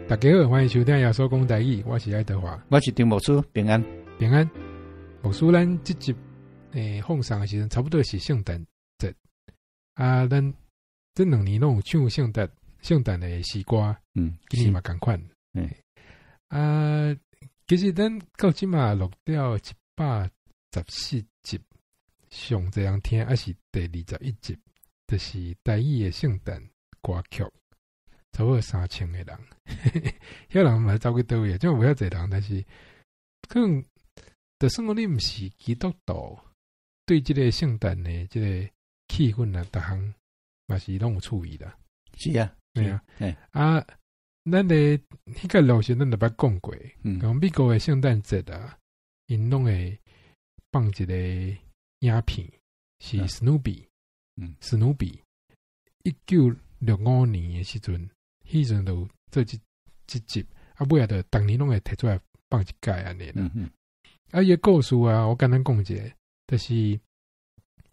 大家好，歡迎收聽耶穌講台語，我是愛德華，我是張牧師，平安。平安。牧師，咱這集放送的時陣，差不多是聖誕節啊。咱這2年攏有唱聖誕的詩歌，今年嘛仝款。啊，其實咱到這馬錄了114集，上濟人聽，猶是第21集，就是台語的聖誕歌曲，差不多3000個人，遐人嘛走去佗位？這無遐濟人，但是可能就算講你毋是基督徒，對這個聖誕的這個氣氛啊，逐項嘛是攏有趣味啦。是啊，對啊，啊，咱的彼個路線，咱就捌講過，講美國的聖誕節啊，𪜶攏會放一個影片，是史努比，史努比，1965年的時陣，彼陣就有做這集，啊，尾仔就逐年攏會提出來放一擺按呢啦。啊，伊个故事啊，我簡單講一下，就是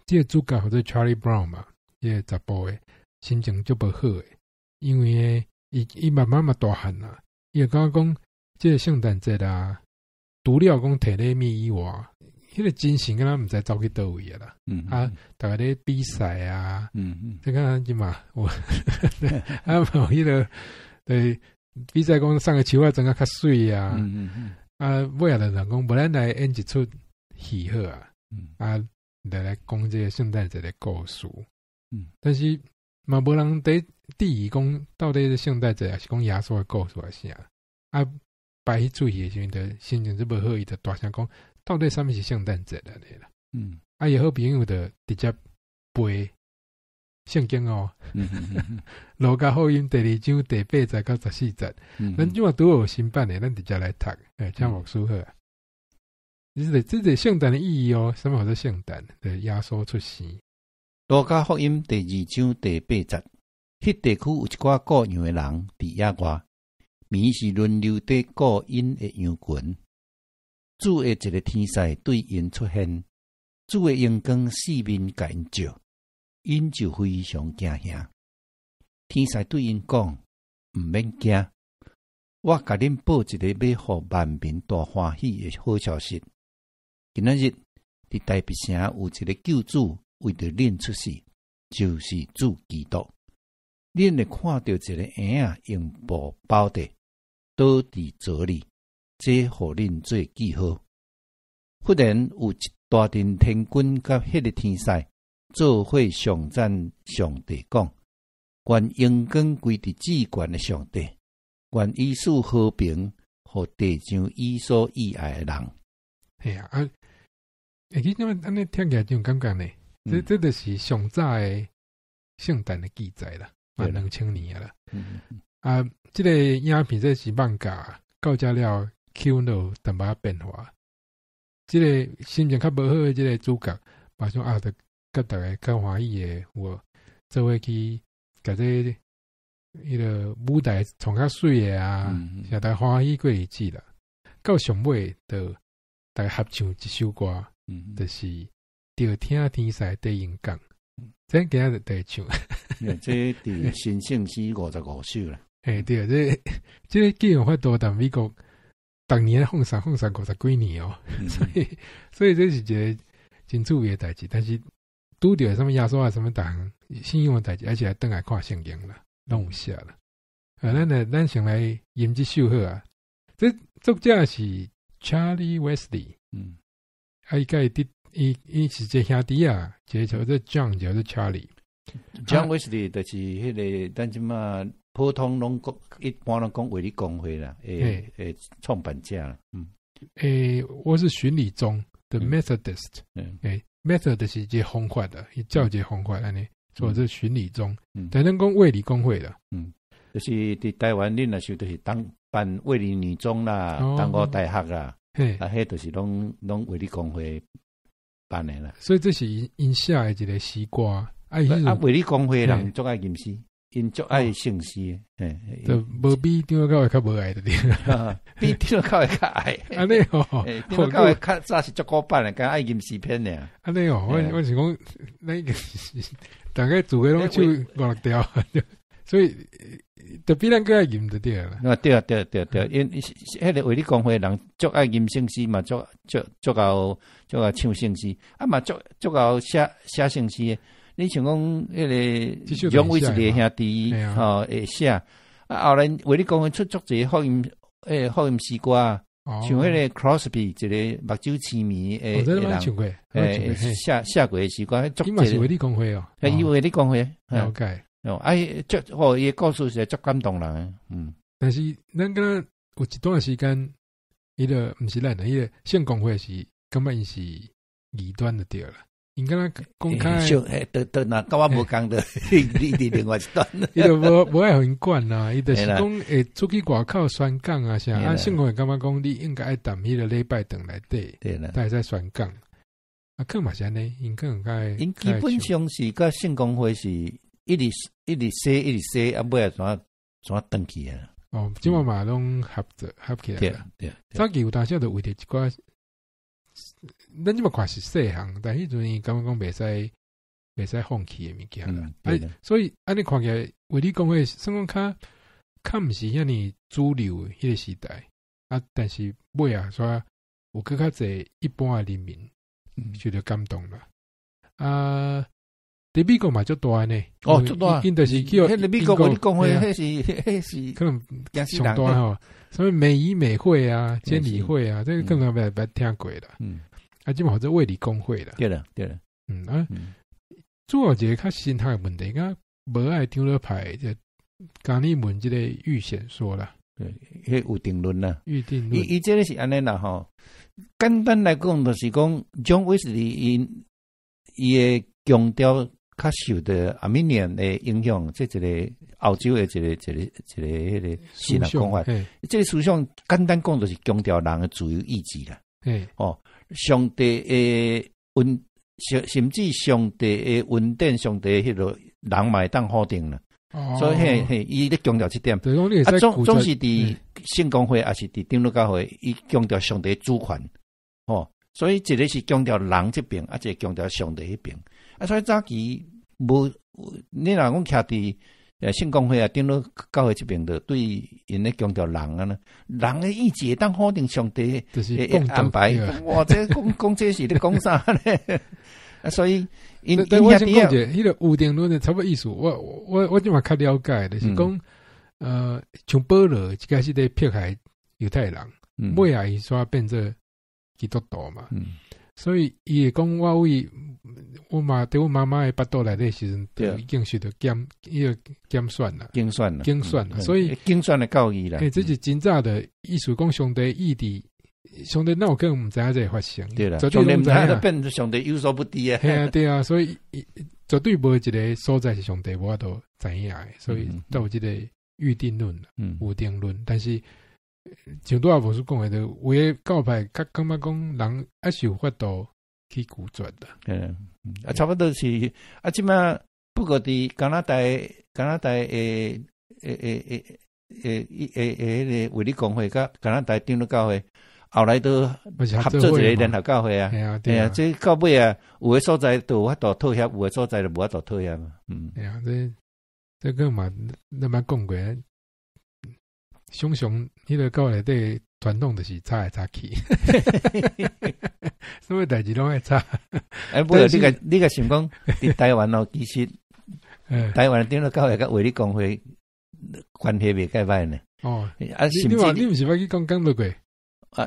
這個主角叫做 Charlie Brown 嘛，這個查埔的心情足無好的，因為伊慢慢嘛大漢啦，伊就感覺講這個聖誕節啊，除了講提禮物以外，彼個精神敢若毋知走去佗位啊啦。啊，逐家咧比賽啊，這個這嘛，有啊，無彼個對比賽講送个樹仔裝甲較媠啊，啊，尾仔就人講，無咱來演一齣戲好啊，啊，來講這個聖誕節的故事。但是嘛，無人佇質疑講到底聖誕節，抑是講耶穌的故事還是啥？啊，排彼齣戲的時陣，就心情就無好，伊就大聲講，到底啥物是聖誕節按呢啦？啊，伊好朋友就直接背聖經哦，路加福音第二章第八節到14節。咱這馬拄好有新版的，咱直接來讀。欸，請牧師好啊。這是聖誕的意義哦，啥物叫做聖誕？就是耶穌出生。路加福音第二章第八節，彼地區有一寡顧羊的人佇野外，暝時輪流佇顧𪜶的羊群。主的一個天使對𪜶出現，主的榮光四面共𪜶照，𪜶就非常驚嚇。天使對𪜶講：毋免驚，我共恁報一個欲予萬民大歡喜的好消息。今仔日佇大衛城有一個救主為著恁出世，就是主基督。恁會看著一個嬰仔用布包著，倒佇槽裡，這予恁做記號。忽然有一大陣天軍佮彼个天使做伙頌讚上帝，講：願榮光歸佇至懸的上帝，願伊賜和平，予地上伊所喜愛的人。嘿啊，啊，欸，其實按呢聽起來這種感覺呢，這就是上早的聖誕的記載啦，嘛2000年啦。啊，這個影片這是漫畫，到這了氣氛就有淡薄仔變化。這個心情較無好的這個主角，馬上啊，就佮逐家較歡喜的，有無做伙去共這彼个舞台創較媠的啊，讓逐家歡喜過日子啦。到上尾，就逐家合唱一首歌，就是著聽天使對𪜶講，這今仔日就會唱。這佇新聖詩55首啦。嘿，對，這個既有法度，但美國逐年放送放送50幾年哦，所以這是一個真趣味的代誌。但是拄著啥物耶穌啊，啥物逐項信仰的代誌，還是愛轉來看聖經啦，攏有寫啦。啊，咱先來吟這首好啊。這作者是 Charlie Wesley，啊，伊佮伊佇伊伊是一個兄弟啊，一個叫做 John，一個叫做 Charlie。 John Wesley 就是彼個咱這馬普通攏講，一般攏講衛理公會啦，的創辦者啦。欸，我是循理宗的 Methodist，欸，Method 是一個方法的，伊照一個方法按呢，所以這循理宗，但咱講衛理公會啦。嗯，就是佇台灣，恁若是就是當辦衛理女中啦，東吳大學啦，啊，彼就是攏衛理公會辦的啦。所以這是𪜶寫的一個詩歌，啊，啊，衛理公會人足愛吟詩。𪜶足愛聖詩，嘿，就無比長老教會較無愛著對。比長老教會較愛。按呢哦，長老教會較早是足古板的，敢愛吟詩篇爾。按呢哦，我是講，那個大概做個攏唱五六調，所以就比咱閣愛吟就對啦。啊，對啊，對對對，因彼個衛理公會人足愛吟聖詩嘛，足足足𠢕足𠢕唱聖詩，啊嘛足足𠢕寫寫聖詩。你像講彼個約威斯利兄弟吼會寫，啊後來衛理公會出足濟福音，福音詩歌，像彼個 Crosby 一個目睭痴迷的人，寫寫過的詩歌，伊嘛是衛理公會哦，伊衛理公會，了解。哦，啊，足哦，伊的故事是足感動人，嗯。但是咱敢若有一段時間，彼個毋是咱的，彼個聖公會是感覺𪜶是異端就對啦。𪜶敢若公開，欸，對對，若佮我無仝的，你佇另外一端，伊就無無愛予𪜶管啦，伊就是講會出去外口宣講啊啥，啊聖公會感覺講你應該愛踮彼個禮拜堂內底，才會使宣講。啊，可能嘛是按呢，𪜶可能較𪜶基本上是佮聖公會是一直一直寫一直寫，啊尾仔怎怎轉去啊？哦，這擺嘛攏合作合起來。對對，早期有當時就為著一寡。咱這擺看是細項，但彼陣𪜶感覺講袂使放棄的物件啦。所以按呢看起來，衛理公會算講較較毋是遐爾主流的彼個時代啊。但是尾仔煞有閣較濟一般的人民受著感動啦。啊，佇美國嘛足大呢。哦，足大。𪜶就是去彼個美國衛理公會，彼是可能上大吼。啥物美以美會啊，監理會啊，這個可能捌聽過啦。啊，這嘛號做衛理公會啦。對啦，對啦。嗯啊，主要一個較深刻的問題，敢無愛長老派就加爾文這個預先說啦。對，彼預定論啦。預定論。伊這个是按呢啦吼。簡單來講，就是講，蔣衛斯理伊會強調較受著 Arminian 的影響，這一個歐洲的一個彼個神學講法。這個思想簡單講，就是強調人的自由意志啦。哦，上帝的恩，甚至上帝的恩典，上帝彼個人嘛會當否定啦。所以彼彼，伊咧強調這點。啊，總是佇聖公會，抑是佇長老教會，伊強調上帝主權。哦，所以一個是強調人這邊，啊，一個強調上帝彼邊。啊，所以早期無，你若講徛佇聖公會啊，長老教會這邊，就對𪜶咧強調人啊呢，人的意志會當否定上帝的安排。哇，這講講這是咧講啥咧？啊，所以𪜶但我先講一下，彼個預定論的差不多意思，我這馬較了解，就是講，像保羅一開始咧迫害猶太人，尾仔伊煞變做基督徒嘛，所以伊會講我為我媽佇我媽媽的腹肚內底時陣，就已經受著揀，彼個揀選啦，揀選啦，揀選啦，所以揀選的教義啦。欸，這是真早的意思，講上帝意志，上帝哪有可能毋知影這會發生？對啦，上帝毋知影變上帝有所不知啊。嘿啊，對啊，所以絕對無一個所在是上帝無法度知影的，所以都有這個預定論、預定論。但是像拄仔牧師講的，就有的教派較感覺講人還是有法度去拒絕的。嗯，啊，差不多是啊，這馬不過佇加拿大，加拿大的彼個衛理公會佮加拿大長老教會，後來都合做一個聯合教會啊。對啊，這到尾啊，有的所在都有法度妥協，有的所在就無法度妥協嘛。嗯，對啊，這個嘛，咱捌講過，常常彼個教內底傳統就是吵來吵去，啥物代誌攏愛吵。哎，不過你個想講，佇台灣哦，其實台灣長老教會佮衛理公會關係袂蓋歹呢。哦，啊，甚至你毋是捌去講講到過？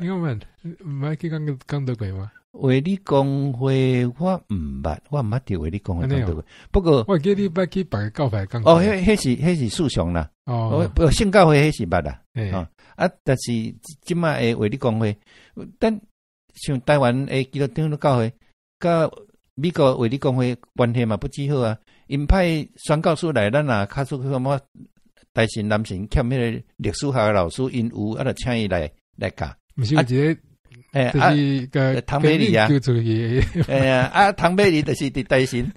你講毋捌去講講到過嗎？衛理公會我毋捌，我毋捌佇衛理公會講到過。不過我記得你捌去別个教派講。哦，彼是事實啦。哦，不聖教會彼是捌啦。啊，但是這馬的衛理公會，但像台灣的基督長老教會，佮美國衛理公會關係嘛不止好啊。𪜶派宣教師來，咱若較出去什麼台神南神欠彼個歷史學的老師，𪜶有啊，就請伊來來教。毋是有一個就是個唐美麗啊，救出去。哎呀，啊，唐美麗就是佇大神，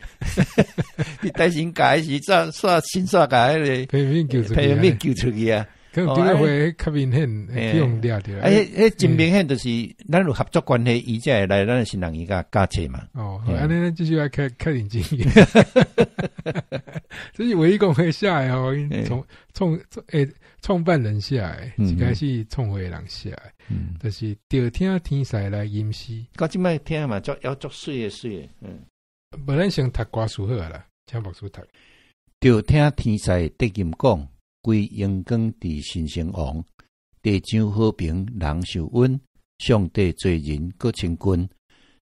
佇大神教時，煞煞新煞共彼個彭明救出去，彭明救出去啊！可能這個會較明顯，去予掠著。啊，彼彼真明顯就是咱有合作關係，伊才會來咱新人伊共教冊嘛。哦，按呢咱繼續來較較認真。這是唯一講會寫的吼，從創欸創辦人寫的，一開始創會人寫的，就是著聽天使來吟詩。到這擺聽嘛，足猶足媠的媠的。嗯，無咱先讀歌詞好啦，請牧師讀。著聽天使低吟講，歸榮光佇神聖王，地上和平人受恩，上帝濟人閣親近，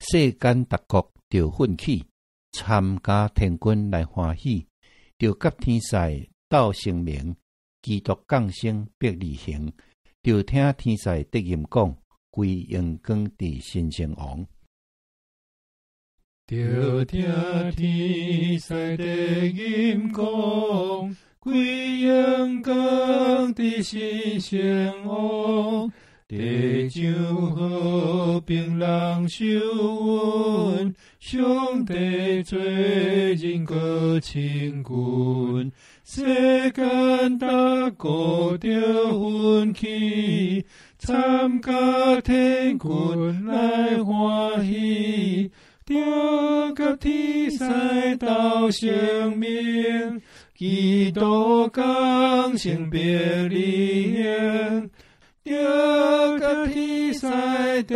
世間逐國著奮起，參加天軍來歡喜，著佮天使鬥聲明，基督降生伯利恆，著聽天使低吟講，歸榮光佇神聖王。著聽天使低吟講，歸榮光佇神聖王，地上和平人受恩，上帝濟人閣親近，世間逐國著奮起，參加天軍來歡喜，著佮天使鬥聲明，基督降生伯利恆，著佮天使低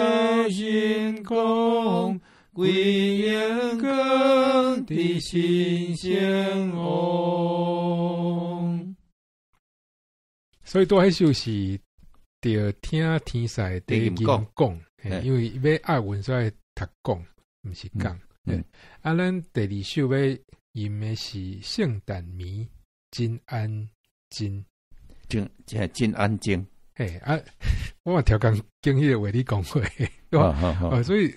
吟講，歸榮光佇神聖王。所以拄彼首是著聽天使低吟講，因為欲押韻所以讀講，毋是講。啊，咱第二首欲吟的是聖誕暝真安靜，真真安靜。嘿啊，我嘛調工經彼個衛理公會，哦，所以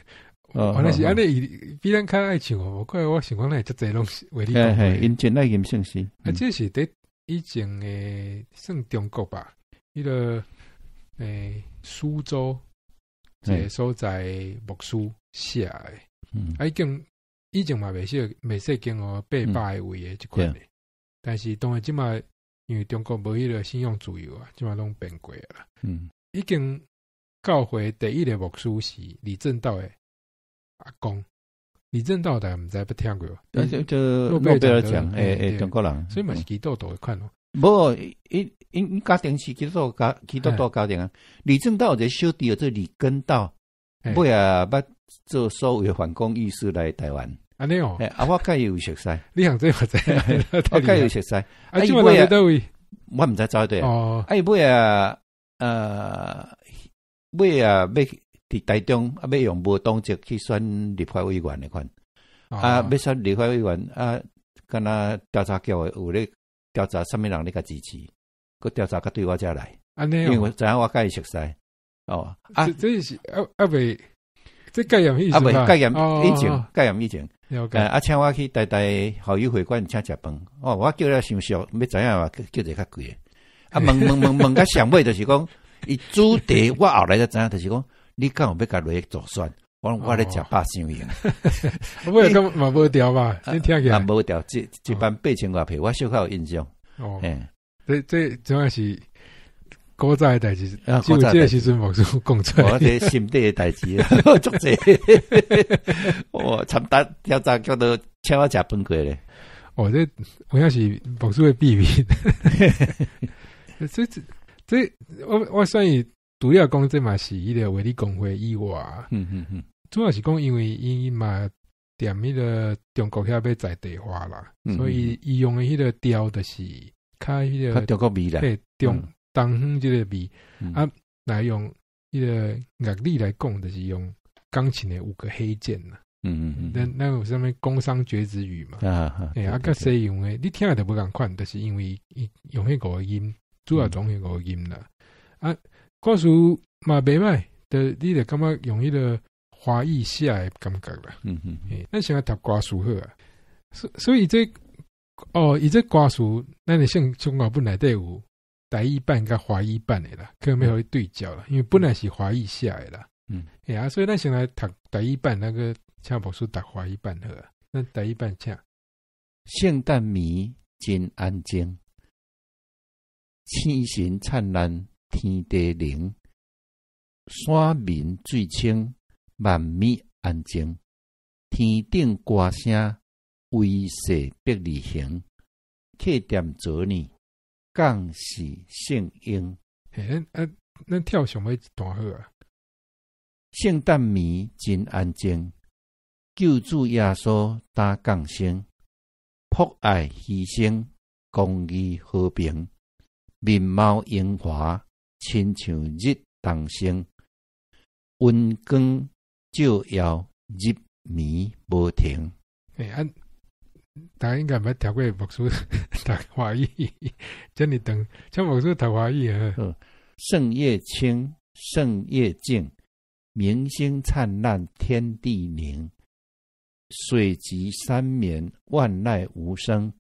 原來是按呢，伊比咱較愛唱哦。我看我想講，咱遮濟攏是衛理公會，𪜶真愛吟聖詩。啊，這是佇以前的算中國吧？彼個蘇州一個所在牧師寫的，啊，已經以前嘛袂少袂說經哦800位的這款的，但是當然這馬因為中國無彼個信仰自由啊，這馬攏變過啦。已經教會第一個牧師是李政道的阿公，李政道大家毋知捌聽過無？就諾貝爾獎，欸欸，中國人，所以嘛是基督徒的款哦。無，𪜶𪜶家庭是基督教基督徒家庭啊。李政道有一個小弟叫做李根道，尾仔捌做所謂反攻義士來台灣。按呢哦，啊，我佮伊有熟似。你行這嘛知？我佮伊有熟似。啊，這馬佇佗位？我毋知走佗。哦。啊，伊尾仔，尾仔欲佇台中啊，欲用無黨籍去選立法委員的款。啊，欲選立法委員啊，敢若調查局的有咧調查啥物人咧共支持，閣調查閣對我遮來。按呢因為我知影我佮伊熟似。哦，啊，這是啊啊袂，這戒嚴意思啊袂戒嚴以前，戒嚴以前。了解。啊，請我去台大校友會館請食飯。哦，我叫了傷俗，欲知影嘛，叫一個較貴的。啊，問問問問到上尾就是講，伊主題我後來才知影，就是講，你敢有欲共落去助選？我講我咧食飽傷閒。我也感嘛無調吧？你聽起來。嘛無調，這一萬八千外塊，我小可有印象。哦，這這主要是古早的代誌，只有這個時陣牧師講出來。我這心底的代誌，足濟。哦，參達調查叫做請我食飯過咧。哦，這有影是牧師的秘密。這這我我算伊除了講這嘛是彼個衛理公會以外，主要是講因為伊嘛踮彼個中國遐欲在地化啦，所以伊用的彼個調就是較彼個較中國味啦，對，中東方這個味啊，來用彼個樂理來講，就是用鋼琴的五個黑鍵啦。咱咱有啥物宮商角徵羽嘛？欸，啊，佮西洋的，你聽的就無仝款，就是因為伊用彼五個音，主要用彼五個音啦。啊，歌詞嘛袂歹，就你就感覺用彼個華語寫的感覺啦。咱先來讀歌詞好啊。所以這哦，伊這歌詞，咱的聖經本內底有台語版佮華語版的啦，可能欲予你對照啦，因為本來是華語寫的啦。嘿啊，所以咱先來讀台語版，那個請牧師讀華語版好啊。咱台語版請。聖誕暝真安靜，星辰燦爛，天地靈，山明水清，萬物安靜。天頂歌聲，威勢伯利恆，客店昨呢，降世聖嬰。嘿，咱啊，咱跳上尾一段好啊。聖誕暝真安靜，救主耶穌今降生，博愛犧牲，公義和平，面貌榮華，親像日當升，雲光照耀，入暝無停。欸啊，大家應該毋捌聽過牧師讀華語，遮爾長，請牧師讀華語啊。聖夜清，聖夜靜，明星燦爛，天地寧。水極山眠，萬籟無聲。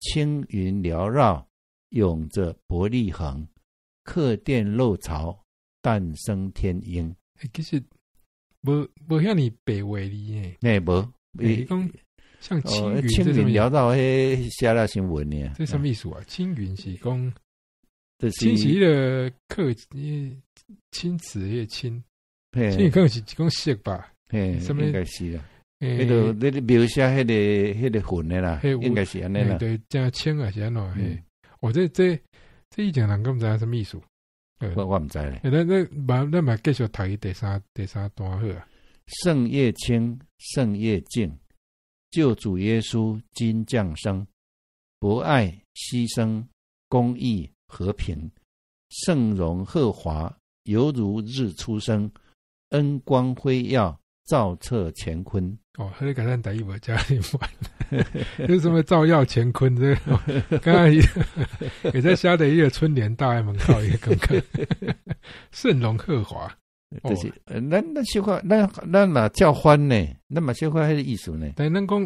青雲繚繞，擁著伯利恆。客店漏巢，誕生天嬰。欸，其實無無遐爾白話字呢。欸，無。伊講像青雲，青雲繚繞，彼寫了新聞呢。這啥物意思啊？青雲是講，青是彼個客，青瓷彼個青，青雲可能是講色吧？嘿，應該是啦。彼個你咧描寫彼個雲的啦，應該是按呢啦。對，真青啊是按怎？嘿，哦，這以前人敢毋知影啥物意思？我毋知咧。咱咱嘛咱嘛繼續讀伊第三段好啊。聖夜清，聖夜靜，救主耶穌今降生，博愛犧牲，公義和平，聖容赫華，猶如日初升，恩光輝耀，照徹乾坤。哦，彼個咱台語無遮爾玩，就是什麼照耀乾坤這個，剛剛也在寫的一個春聯大愛門口一個感覺，聖容赫華，就是咱小可，咱嘛照翻呢，咱嘛小可彼個意思呢。但咱講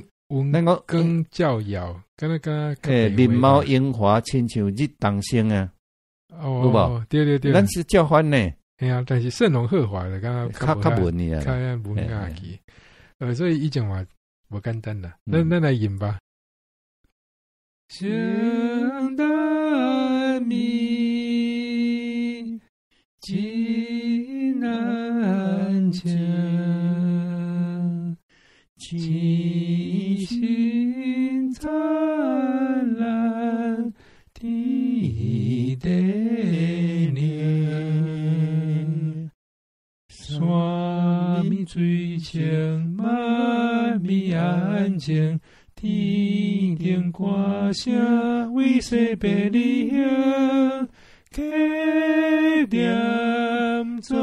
咱講光照耀，敢若敢欸，面貌榮華，親像日當升啊，哦，有無？對對對，咱是照翻呢。嘿啊，但是聖容赫華的，敢若較較文呢，較文雅去。所以以前嘛無簡單啦。咱來吟吧。聖誕暝真安靜，星辰燦爛，天地靈。山明水清，萬物安靜，天頂歌聲為世伯利恆，客店做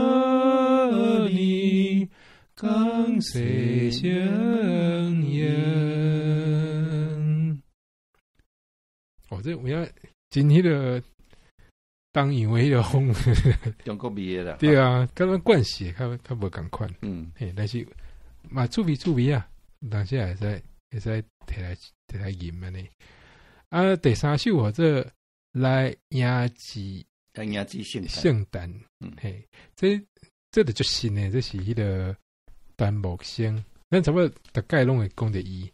呢，降世聖嬰。哦，這有影真彼個東洋的彼個風，中國味的啦。對啊，佮咱慣勢較較無仝款。嘿，但是嘛趣味趣味啊，當時會使會使提來提來吟按呢。啊，第三首號做來迎接來迎接聖聖誕，嘿，這就足新的，這是彼個陳木生，咱差不多逐擺攏會講著伊。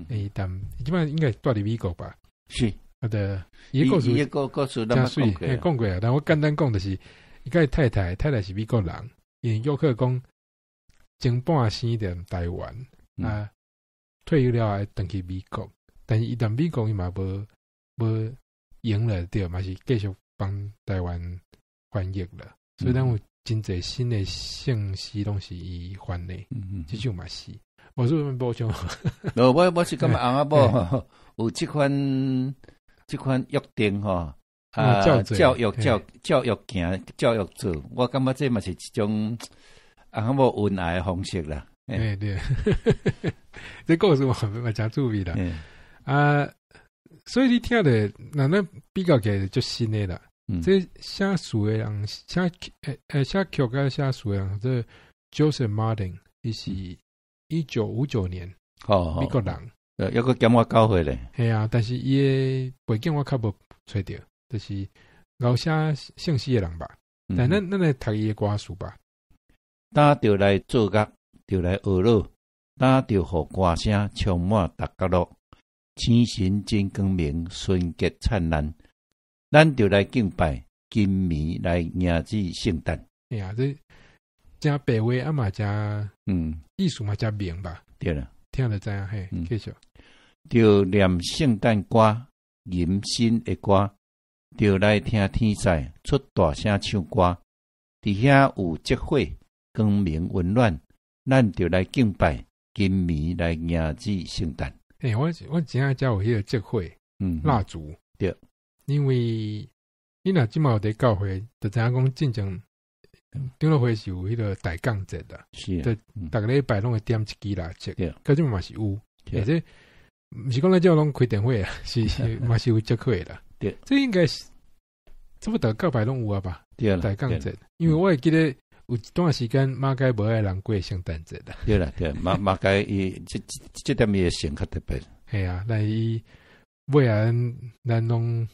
欸，但伊這擺應該蹛佇美國吧？是。啊，對，伊故事伊個故事真媠，欸，講過啊。但我簡單講就是，伊佮伊太太，太太是美國人，因約克講前半生佇台灣啊，退休了後轉去美國，但是伊佇美國伊嘛無無閒了，對，嘛是繼續幫台灣翻譯了，所以咱有真濟新的聖詩攏是伊翻的，這首嘛是，無說補充。無，我是感覺翁仔某有這款約定吼，啊，教育教教育行教育做，我感覺這嘛是一種翁仔某恩愛的方式啦。欸對，這故事嘛嘛誠趣味啦。啊，所以你聽著，若咱比較起來就足新的啦。這寫詞的人，寫欸寫曲佮寫詞的人，這 Joseph Martin，伊是1959年，美國人。抑閣減我9歲咧。嘿啊，但是伊的背景我較無揣著，就是𠢕寫聖詩的人吧。但咱來讀伊的歌詞吧。今著來做樂，著來呵咾，今著予歌聲充滿逐角落。星辰真光明，純潔燦爛，咱著來敬拜，今暝來迎接聖誕。哎呀，這誠白話啊嘛，誠意思嘛，誠明吧？對啦，聽就知影嘿，繼續。著念聖誕歌，吟新的歌，著來聽天使出大聲唱歌。佇遐有燭火，光明溫暖，咱著來敬拜，今暝來迎接聖誕。欸，我真正才有彼個燭火，蠟燭，因為你若這馬有佇教會，就知影講進前長老會是有彼個大降節啦，對，逐个禮拜攏會點一支蠟燭，佮這嘛是有，而且毋是講咱這攏開電火啊，是嘛是有燭火啦，這應該是差不多教派攏有啊吧？對大降節，因為我會記得有一段時間馬偕無愛人過聖誕節啦。對啦，對，馬偕伊這點伊的性較特別。係啊，但伊尾仔咱攏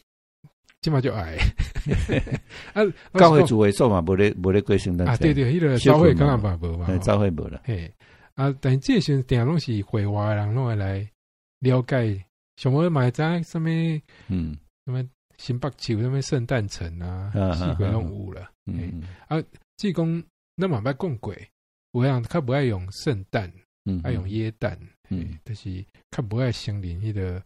這馬就愛。啊，教會聚會所嘛，無咧過聖誕節。啊，對對，彼個早會敢若嘛無嘛。早會無啦。嘿，啊，但是這時陣定攏是會外的人攏會來了解，像我嘛會知影啥物，啥物新北市啥物聖誕城啊，四界攏有啦。啊，只講咱嘛捌講過，有的人較無愛用聖誕，愛用耶誕，就是較無愛承認彼個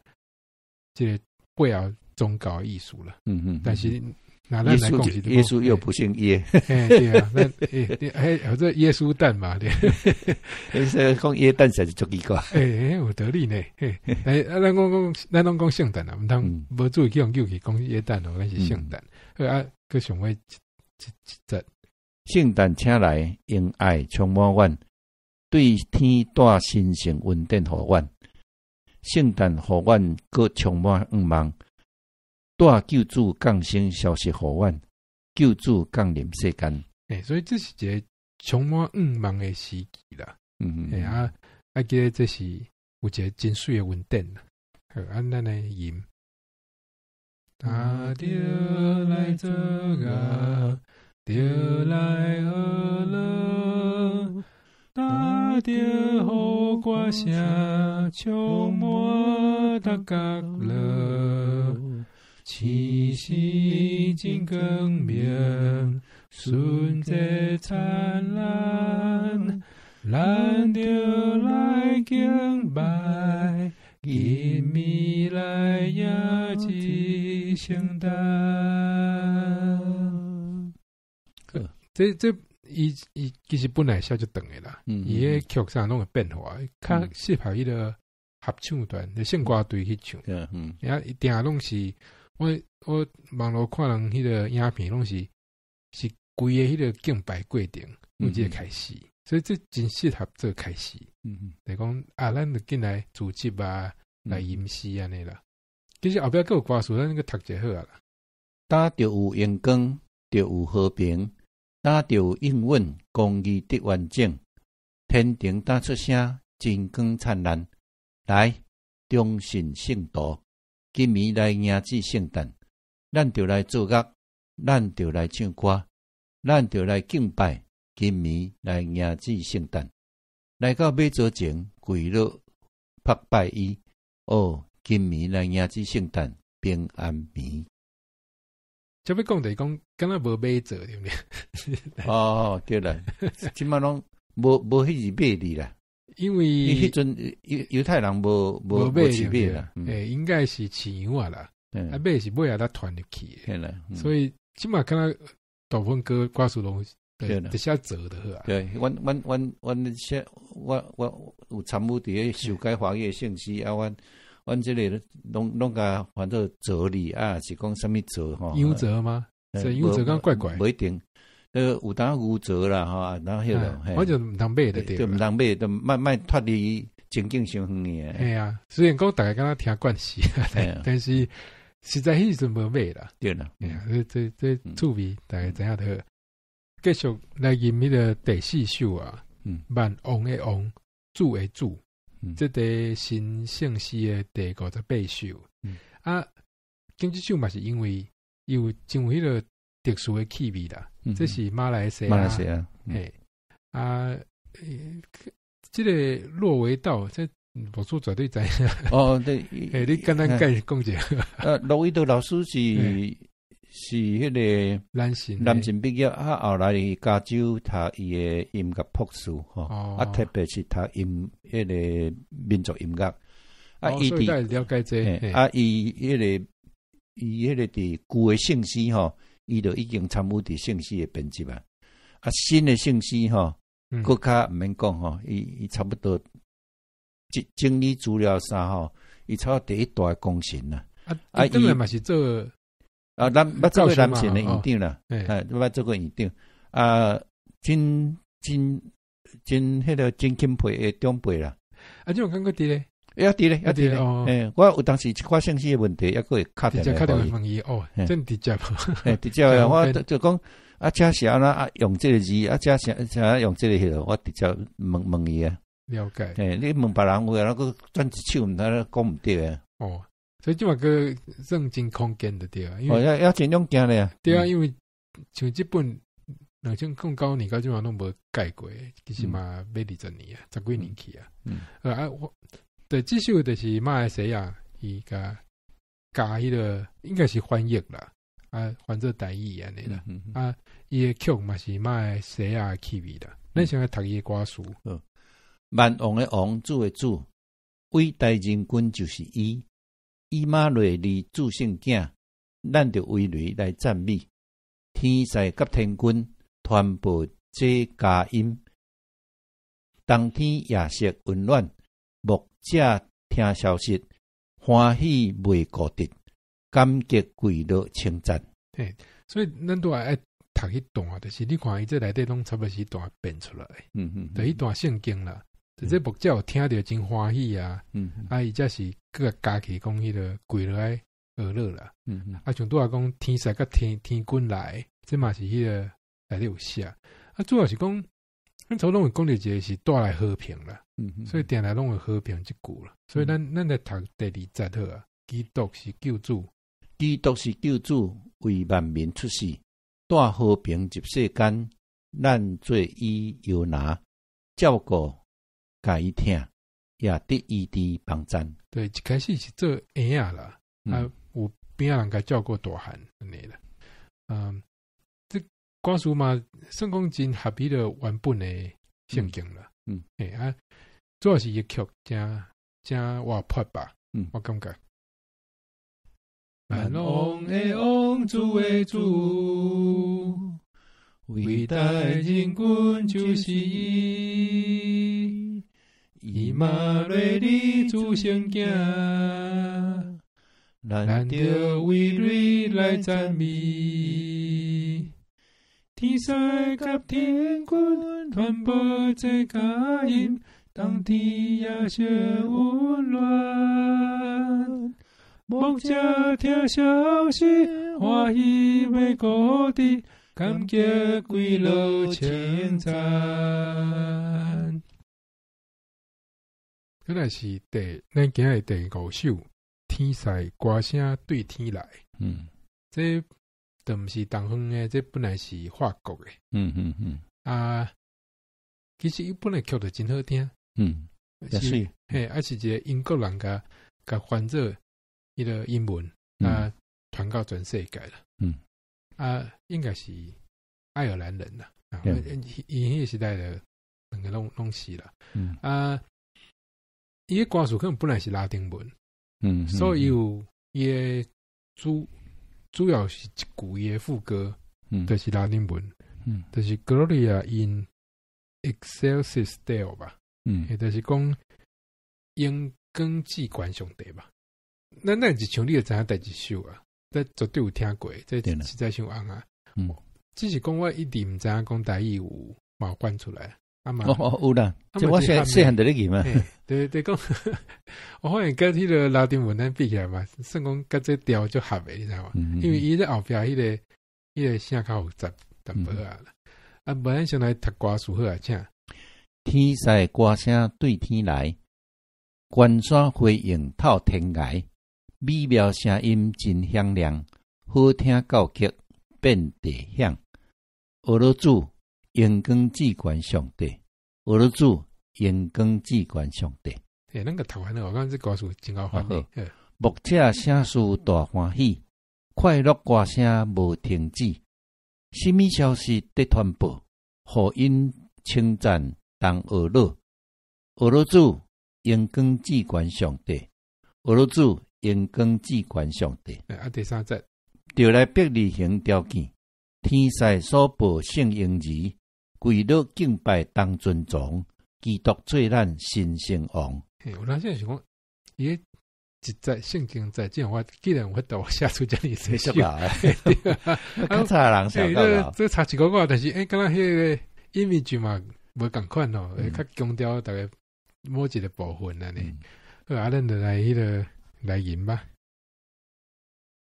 這個背後宗教意思啦。但是拿咱來講是耶穌又不姓耶，對啊，咱欸，或者耶穌誕嘛，對。講耶誕實在是足奇怪。欸，有道理呢。嘿，欸，啊，咱攏講聖誕啊，毋通無注意去予揪去講耶誕哦，咱是聖誕。好啊，閣上尾一節。聖誕請來，用愛充滿阮，對天帶神聖恩典予阮。聖誕予阮閣充滿向望，帶救主降生消息予阮，救主降臨世間。欸，所以這是一個充滿向望的時期啦。欸，啊，啊，記得這是有一個真媠的恩典啦。好，啊，咱來吟。他著來做樂，著來呵咾，今著予歌聲充滿逐角落，星辰真光明，純潔燦爛，咱著來敬拜，今暝來迎接聖誕。這伊其實本來寫就長的啦，伊个曲啥攏會變化，較適合彼個合唱團、聖歌隊去唱。啊，一定攏是我網路看人彼個影片，攏是規个彼個敬拜過程，由這個開始，所以這真適合做開始。就講啊，咱就進來組織啊，來吟詩按呢啦。其實後壁閣有歌詞，咱閣讀一下好啊啦。今著有榮光，著有和平。今著有應允，公義得完整。天庭今出聲，真光燦爛。來，忠信聖徒，今暝來迎接聖誕。咱著來做樂，咱著來唱歌，咱著來敬拜。今暝來迎接聖誕。來到馬槽前，跪落膜拜伊。哦，今暝來迎接聖誕，平安暝。這欲講就是講，敢若無馬槽對毋對？哦，對啦，這馬攏無彼字馬字啦。因為彼陣猶太人無飼馬啦，欸，應該是飼羊仔啦，啊馬是尾仔才傳入去的，所以這馬敢若大部分歌詞攏對，寫槽就好啊。對，阮寫我有參與佇咧修改華語聖詩啊，阮這個攏共翻做槽字啊，是講啥物槽吼？羊槽嗎？是羊槽敢怪怪？無一定，有當牛槽啦吼，然後彼個，我就毋通馬就對。對，毋通馬，就莫脫離情境傷遠的。嘿啊，雖然講逐家敢若聽慣勢，但是實在彼時陣無馬啦。對啦，嘿啊，這趣味逐家知影就好。繼續來吟彼個第四首啊，萬王的王，主的主。這個新聖詩的第58首，啊，講這首嘛是因為伊有真有彼個特殊的氣味啦。這是馬來西亞，馬來西亞，嘿，啊，這个駱維道，這牧師絕對知影。哦，對，欸，你簡單解講一下。駱維道老師是彼个南信南信畢業，啊，後來去加州讀伊的音樂博士，吼，啊，特別是讀音彼个民族音樂。啊，伊佇了解這，啊，伊彼个佇舊的聖詩吼，伊就已經參與佇聖詩的編輯啊。啊，新的聖詩吼，閣較毋免講吼，伊差不多整整理資料啥吼，伊差不多第一大功臣啦。啊，伊嘛是做啊，咱捌做過南信的院長啦，啊，捌做過院長。啊，真真真彼个真欽佩的長輩啦。啊，這種感覺佇咧？猶佇咧，猶佇咧。欸，我有當時一寡聖詩的問題，猶閣會敲電話問伊哦，真直接。欸，直接啊，我就講啊，這是按怎啊用這个字，啊，這是是按怎用這个彼个，我直接問問伊啊。了解。欸，你問別人有話，閣轉一手，毋知講毋對啊。哦，所以這嘛閣算真空間就對啊。哦，猶真勇健咧。對啊，因為像這本2009年到這嘛攏無改過，其實嘛欲20年啊，十幾年去啊。啊，我對，這首就是馬來西亞伊共加彼个應該是翻譯啦，啊，翻做台語按呢啦。啊，伊的曲嘛是馬來西亞曲味啦。咱先來讀伊的歌詞。萬王的王，主的主，偉大仁君就是伊。以馬內利諸聖囝，咱著為雷來讚美。天使佮天軍傳報這佳音，當天夜色溫暖，牧者聽消息，歡喜袂顧得，感激跪落稱讚。嘿，所以咱都愛讀彼段，就是你看伊這內底攏差不多是段變出來。就彼段聖經啦，就這牧者有聽著真歡喜啊。啊，伊才是閣加起講彼个跪落來學樂啦。啊，像拄仔講天使佮天軍來，這嘛是彼个內底有寫。啊，主要是講，咱初攏會講著一个是帶來和平啦。所以定定攏會和平這句啦。所以咱來讀第二節好啊。基督是救主，基督是救主，為萬民出世，帶和平入世間。咱做伊搖籃，照顧共伊疼，也得醫治幫贊。對，一開始是做嬰仔啦，啊，有邊仔人共照顧大漢按呢啦。嗯，這歌詞嘛，算講真合彼个原本的聖經啦。欸啊，主要是伊曲誠誠活潑吧。我感覺。萬王的王，主的主，偉大仁君就是伊，以馬內利諸聖囝，咱著為雷來讚美。天使佮天軍傳報這佳音，當天夜色溫暖。牧者聽消息，歡喜欲顧得，感激跪落稱讚。原來是咱今日第五首，天使歌聲對天來。這都毋是東方的，這本來是法國的。啊，其實伊本來曲就真好聽。也是。嘿，啊是一个英國人共翻做彼个英文，啊，傳到全世界啦。啊，應該是愛爾蘭人啦。啊，伊彼个時代的兩个攏是啦。啊，伊个歌詞可能本來是拉丁文。所以有伊的主要是一句伊的副歌，就是拉丁文。就是 Gloria in excelsis Deo 吧。就是講榮光至懸上帝吧。咱一唱你就知影第一首啊，這絕對有聽過，這實在傷紅啊。只是講我一直毋知影講台語有嘛有翻出來。啊嘛，哦哦有啦，這我細細漢就咧吟啊。對對講，我發現佮彼个拉丁文咱比起來嘛，算講佮這調足合的，你知無？因為伊咧後壁彼个聲較複雜淡薄仔啦。啊，無咱先來讀歌詞好啊，請。天使歌聲對天來，關山輝映透天涯，美妙聲音真響亮，好聽到極遍地響。學樂主，榮光至懸上帝，呵咾主，榮光至懸上帝。欸，咱共讀完了，我感覺這歌詞真𠢕翻譯。牧者聖事大歡喜，快樂歌聲無停止。啥物消息得傳報？予𪜶稱讚同呵咾。呵咾主，榮光至懸上帝。呵咾主，榮光至懸上帝。啊，第三節，著來伯利恆召見，天使所報聖嬰兒，跪落敬拜當尊崇，基督做咱新生王。嘿，有當時想講，伊一節聖經節，這樣我既然有法度寫出遮爾濟首，較早人寫較老。這差一個個，但是欸，敢若彼个 image 嘛無仝款哦，會較強調逐个某一个部分按呢。好，啊，咱就來彼个來吟吧。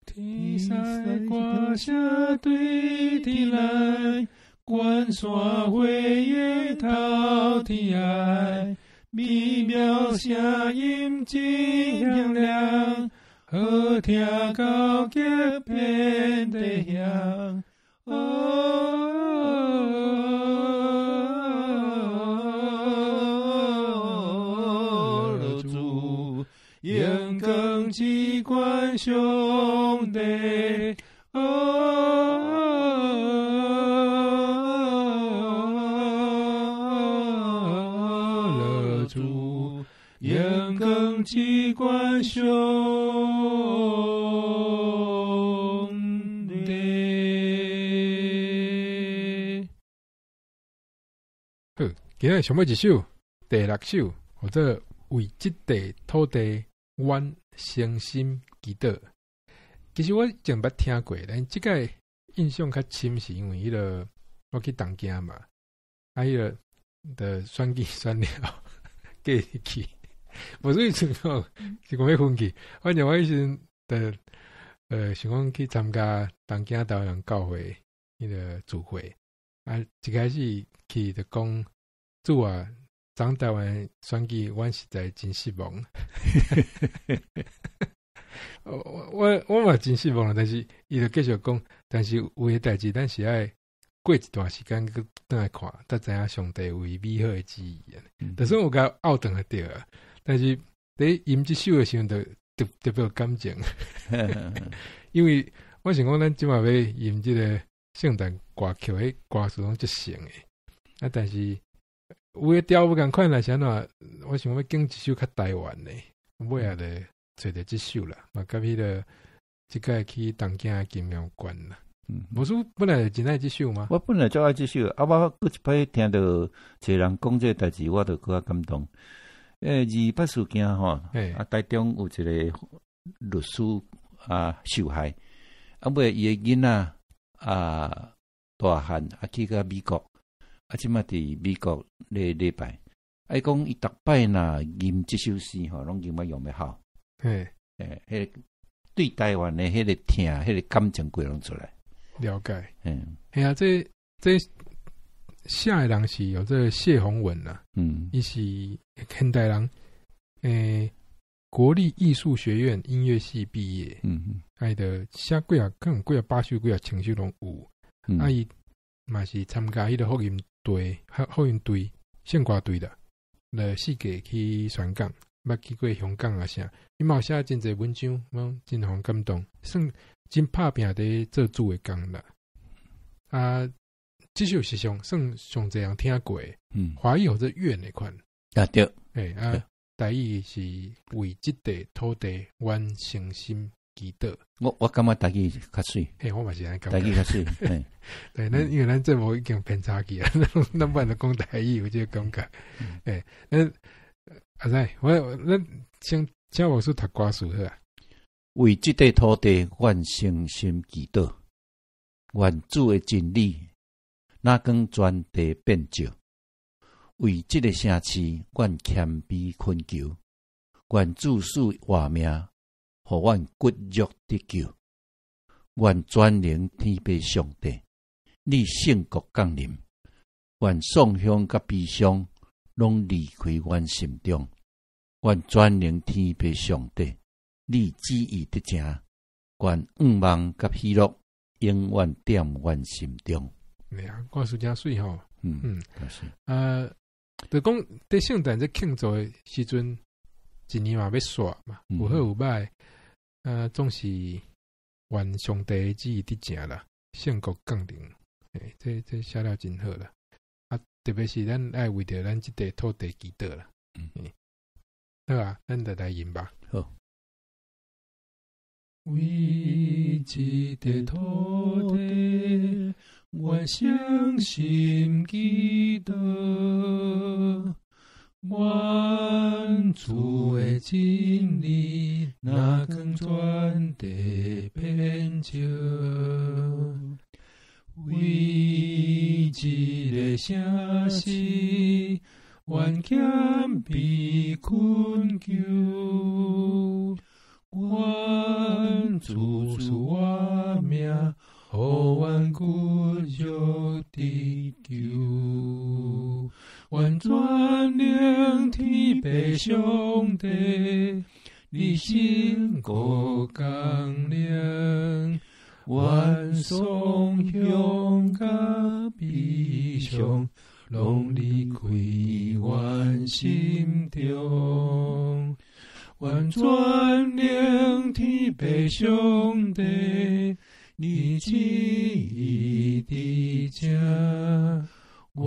天使歌聲對天來，關山火焰滔天愛，美妙聲音真響亮，好聽到極遍地響。哦，主，榮光至懸上帝，哦，主，榮光至懸上帝。好，今日上尾一首，第六首，號做為這塊土地，阮誠心祈禱。其實我以前捌聽過，但這擺印象較深，是因為彼个我去東京嘛，啊，彼个的選舉選了，過去，無所以陣吼是講欲分去，反正我彼時陣就想講去參加東京台灣人教會彼个聚會，啊，一開始去就講主啊，昨台灣選舉，阮實在真失望。我嘛真失望，但是伊就繼續講，但是有的代誌，咱是愛過一段時間閣轉來看，才知影上帝為美好的旨意。就算有共拗轉來對啊，但是佇吟這首的時陣，就特特別有感情，因為我想講，咱這馬欲吟這個聖誕歌曲，彼歌詞攏足成的，啊，但是有的調無仝款啦，是按怎？我想欲揀一首較台灣的，尾仔就揣著這首啦，嘛佮彼个這擺去東京的經驗有關啦。無輸本來就真愛這首嗎？我本來就愛這首，啊，我閣一擺聽著一个人講這个代誌，我就閣較感動。欸，二八事件吼，啊，台中有一個律師啊受害，啊，尾伊的囡仔啊大漢啊去到美國，啊，這馬佇美國咧禮拜，啊，伊講伊逐擺若吟這首詩吼，攏吟到用欲哭。欸，彼个對台灣的彼个疼，彼个感情規攏出來。了解。嘿啊，這寫的人是有這個謝宏文啦。伊是現代人，欸，國立藝術學院音樂系畢業。啊，伊就寫幾啊，可能幾啊百首、幾啊千首攏有。啊，伊嘛是參加彼個福音隊、福音隊、聖歌隊啦，來四界去宣講，捌去過香港啊啥。伊嘛有寫真濟文章，攏真予人感動，算真拍拚佇做主的工啦。啊，這首是上算上濟人聽過，華語號做願的款。啊對，欸啊，台語是為這塊土地，阮誠心祈禱。我感覺台語較媠。嘿，我嘛是按呢感覺。台語較媠。對，咱因為咱節目已經偏差去啊，咱不能講台語有這個感覺。欸，咱阿仔，我咱先請牧師讀歌詞好啊。為這塊土地，阮誠心祈禱，願主的真理，若光全地遍照。為這个城市，阮謙卑懇求，願主賜活命，予阮骨肉得救。願全能天父上帝，你聖國降臨，願喪鄉佮悲傷攏離開阮心中。願全能天父上帝，你旨意得成，願向望佮喜樂永遠踮阮心中。對啊，歌詞誠媠吼。是。啊，就講佇聖誕節慶祝的時陣，一年嘛欲煞嘛，有好有歹，啊，總是願上帝的旨意佇成啦，聖國降臨，欸，這寫了真好啦。啊，特別是咱愛為著咱這塊土地祈禱啦。好啊，咱就來吟吧。好。為這塊土地，願誠心祈禱，願主的真理，若光全地遍照。為這个城市，願謙卑懇求，願主賜活命，予阮骨肉得救。願全能天父上帝，你聖國降臨，願創傷佮悲傷，攏離開阮心中。願全能天父上帝，你旨意佇成，願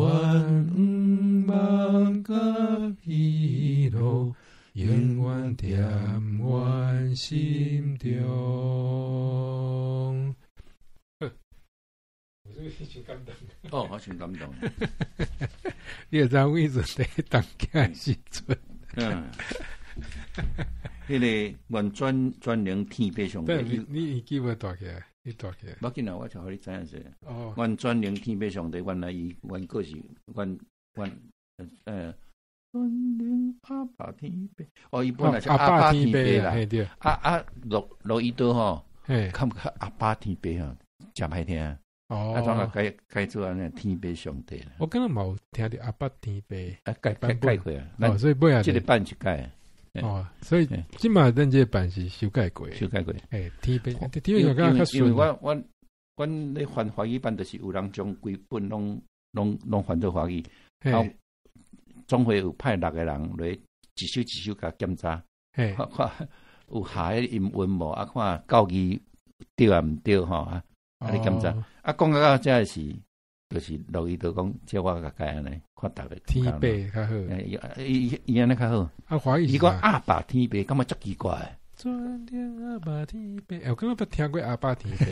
向望佮喜樂，永遠踮阮心中。我這個真感動。哦，我真感動。你會知影阮陣佇當囝的時陣？彼个願全能天父上帝。你記無帶起來？你帶起來。無要緊啦，我就予你知影者。哦。願全能天父上帝，原來伊原歌是願願全能阿爸天父。哦，伊本來是阿爸天父啦。啊啊，落伊倒吼，較毋較阿爸天父吼，誠歹聽。哦。啊，怎啊改改做按呢天父上帝啦？我敢若嘛有聽著阿爸天父。啊，改改改過啊。哦，所以尾仔這个版是改。哦，所以這馬咱這個版是修改過，修改過。欸，天父，天父較較順。因為我咧翻華語版，就是有人將規本攏翻做華語，啊，總會有派六個人來一首一首共檢查，看看有下彼音韻無，啊，看教義對抑毋對吼啊，啊，咧檢查。啊，講到遮時，就是落伊就講，這我共改按呢，看逐个天父較好，伊伊按呢較好。啊，華語伊講阿爸天父，感覺足奇怪。全能阿爸天父，我敢若捌聽過阿爸天父，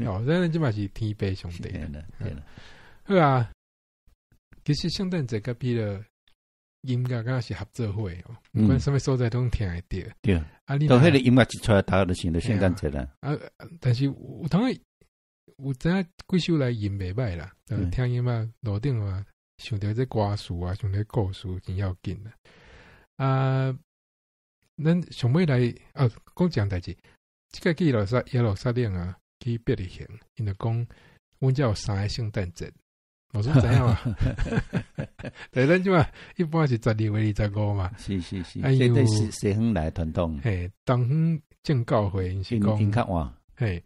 哦，咱這馬是天父上帝。對啦，對啦。好啊，其實聖誕節佮彼个音樂敢若是合做伙哦，毋管啥物所在攏聽會著。對。啊，你到彼个音樂一出來，大家就想著聖誕節啦。啊，但是有當有知影幾首來吟袂䆀啦，聽音樂路頂嘛，想著這歌詞啊，想著故事真要緊啦。啊，咱上尾來啊，講一項代誌，這個去耶路撒冷啊，去伯利恆，𪜶就講，阮遮有三个聖誕節，我說知影嘛？對，咱這馬一般是12月25嘛。是是是，這是西方來傳統。嘿，東方正教會𪜶是講，較晚。嘿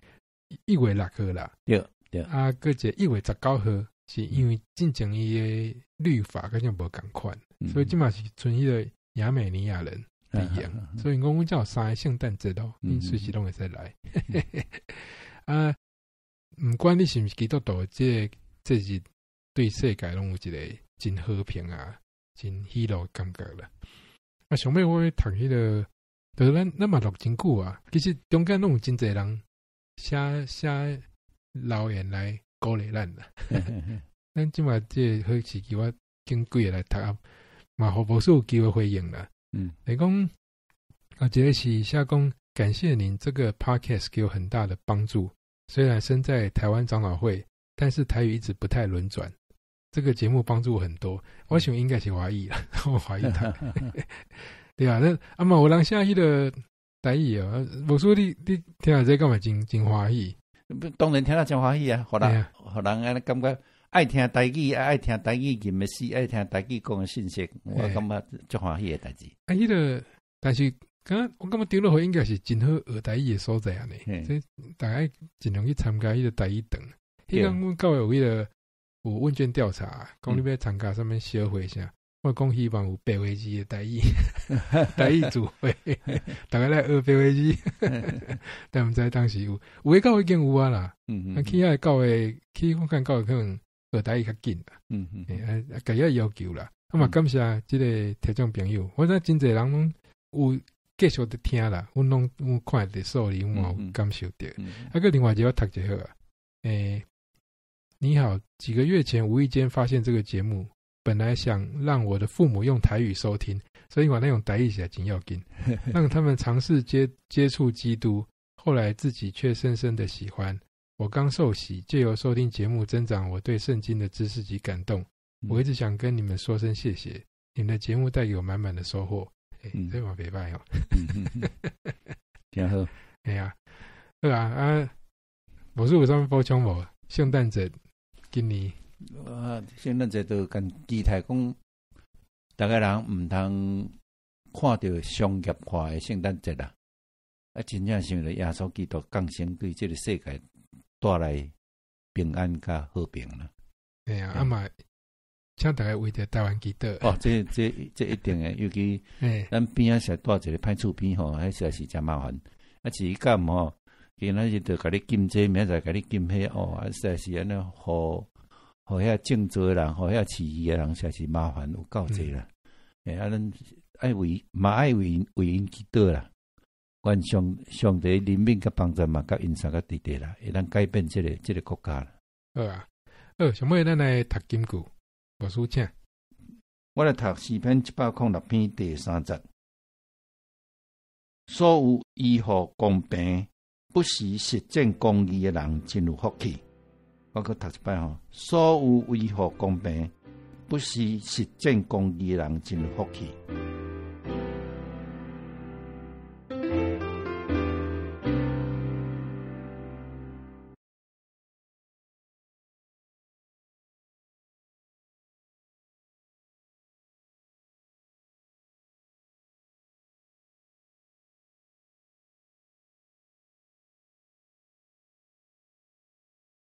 ，1月6號啦。對對。啊，閣一个1月19號，是因為進前伊的律法敢像無仝款，所以這馬是賰彼个亞美尼亞人佇用，所以講阮遮有三个聖誕節咯，𪜶隨時攏會使來。啊，毋管你是毋是基督徒，這個節日對世界攏有一个真和平啊、真喜樂的感覺啦。啊，上尾我欲讀彼个，就是咱嘛錄真久啊，其實中間攏有真濟人寫寫留言來鼓勵咱啦。咱這馬這個好時機，我揀幾个來讀啊，嘛予牧師有機會回應啦。來講啊，這個是寫講感謝您這個 podcast 給我很大的幫助。雖然身在台灣長老會，但是台語一直不太輪轉。這個節目幫助我很多，我想應該是華語啦，我華語讀。對啊，那啊嘛有人寫彼个台語哦，牧師你聽著這敢嘛真真歡喜？當然聽了真歡喜啊，予人予人按呢感覺愛聽台語，愛聽台語吟的詩，愛聽台語講的信息，我感覺足歡喜的代誌。啊，彼个，但是敢若我感覺長老會應該是真好學台語的所在按呢，所以大家盡量去參加彼个台語堂。彼工阮教會有彼个有問卷調查，講你欲參加啥物小會啥，我講希望有白話字的台語，台語聚會，逐家來學白話字，但毋知當時有，有的教會已經有啊啦，啊去遐教會，去我看教會可能學台語較緊啦，啊，家己要求啦，啊嘛感謝這个聽眾朋友，我知真濟人攏有繼續佇聽啦，阮攏有看著數字，阮嘛有感受著。啊，閣另外一個我讀一下啊，你好，幾個月前無意間發現這個節目，本來想讓我的父母用台語收聽，所以我那用台語寫真要緊，讓他們嘗試接觸基督，後來自己卻深深的喜歡。我剛受洗，借由收聽節目增長我對聖經的知識及感動。我一直想跟你們說聲謝謝，你們的節目帶給我滿滿的收穫。欸，這嘛袂䆀哦。真好。哎呀，好啊，啊，無師有啥物補充無？聖誕節今年，啊，聖誕節就共期待講，逐个人毋通看著商業化的聖誕節啦。啊，真正想著耶穌基督降生對這个世界帶來平安佮和平啦。哎呀，啊嘛，請逐家為著台灣祈禱。哦，這一定的，尤其咱邊仔實在住一个歹厝邊吼，彼實在是誠麻煩。啊，至於敢吼，今仔日就共你禁這，明仔載共你禁彼哦，啊，實在是按呢，予遐種植的人，予遐飼魚的人，實在是麻煩有夠濟啦。啊，咱愛為嘛愛為𪜶祈禱啦。願上帝憐憫佮幫助嘛，佮𪜶相佮佇佇啦，會當改變這个國家啦。好啊，好，上尾咱來讀金句，牧師請。我來讀詩篇106篇第三節。所有維護公平、不時實踐公義的人，真有福氣。我閣讀一擺吼，所有維護公平、不時實踐公義的人，真有福氣。